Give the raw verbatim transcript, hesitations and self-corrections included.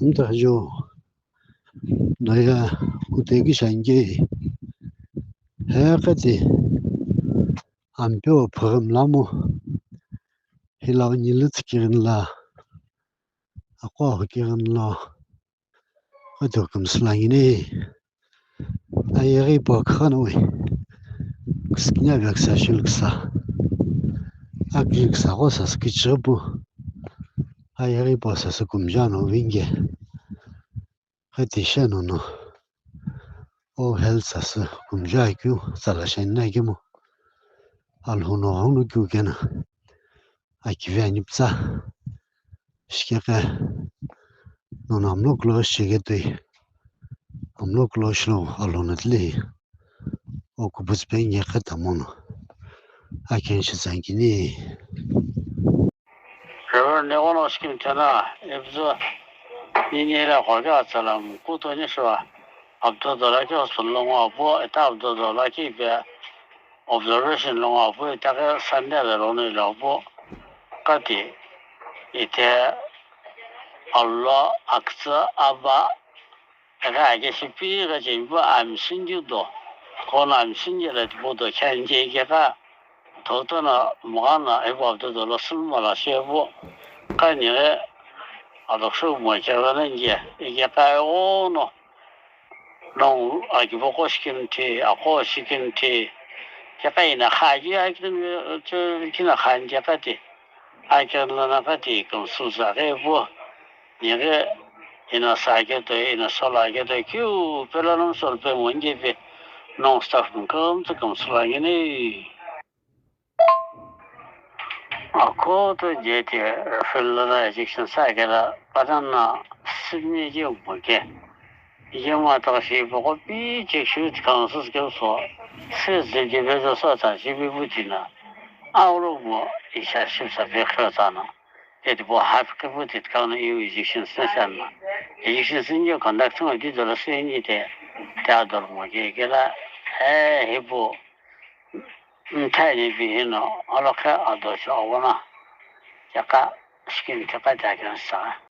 Mthajo noya kuteki shange. He kati ampeo phagam lamu. Hilau nilitsi kirin la. Akwa kirin lo. Ado kamsla ngini. Ayeghi po khana wi. Kuskinya veksa shilksa. Akilksa ko sas kichibu. Ayeghi po sas kumjano vinge. Kati sheno no. O health sas kumja kyu sala shenna kimo. Alhono hono kyu kena. Akivi aniptsa. Shikeke. Nono amlo kulo shiketui. Amlo kulo shilo alhono tili. O kuputspe nge khe tamono. Aken shitsangini. Reverend Negono skin tena, ebzo, nini ila kwa ke atsalam, kuto ni shwa, abdo dola ke hospital longo apo, eta abdo dola ke ipe observation longo apo, eta ke Sunday le lono ila apo, kati, ite, Allah, aktsa, aba, Eka ake shipi gha chempu amshingi do. Kono amshingi la tipu do khenje ike ka. Toto na mugha na ebu abdo do lo sulma la shebu. Ka nire adokshu mo kera na nge. Ike ka e ono. Nong aki boko shikin ti, ako shikin ti. Ke ka ina khaji akitin che kina khanje ka ti. Aken lana kati kamsu sa ghi pu. Nighi ina sa keto, ina sola keto, kiu pelo nom sol pe monge pe nong staff mkam tsa kamsula ngini. Ako to je te Rafael lana ejection sa kela, panana simi je umke. Yema taghi shi boko pi check shoot council ke so, se ze je bezo so ta shi bi butina. Auro mo isha shi sa be khlo sana. Eti bo half ke butit kauna iu Egyptian se sana. Egyptian sin yo conduct mo di dola se ni te, te ador mo ke ke la, eh, he bo, nthai ni bi hino, alo ke ador cho awona. Yaka skin ke ka ta kan sa.